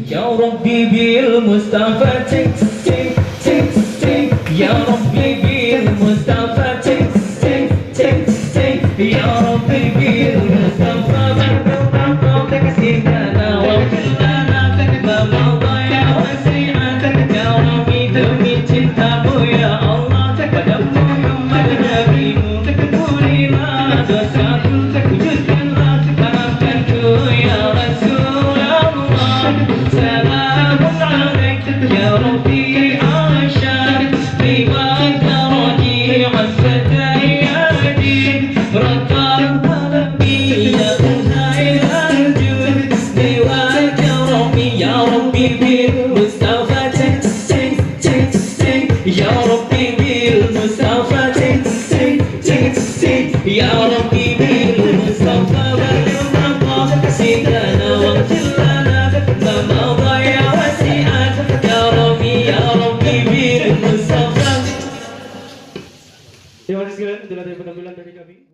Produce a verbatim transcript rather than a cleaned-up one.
Ya Rabbi bil Mustafa, ceng, ceng, ceng, ceng. Ya Rabbi bil Mustafa, ceng, ceng, ceng, ceng. Ya Rabbi bil Mustafa, bantu aku, kasih lana wa lana, ma madha ya wasi'an. Ya Rabbi, demi cintamu, ya Allah, pada Muhammad Nabimu, ampunilah dosaku, wujudkanlah harapanku, ya Rasulullah. Salamun alaik, ya Rabbi, asya, liwa'ka rafi'an, fatayyadi, raqahu qalbi, ya Tuhan, lanjut, liwa'ka rafi', ya Rabbi, bil Mustafa, ceng, ceng, ceng, ceng. Ya Rabbi bil Mustafa, ceng, ceng, ceng, ceng. Ya Rabbi bil Mustafa, balligh maqasidana waghfir lana ma madha ya wasi'an. Ya Rabbi, ya Rabbi bil Mustafa. Terima kasih sekalian, itulah tadi penampilan dari kami.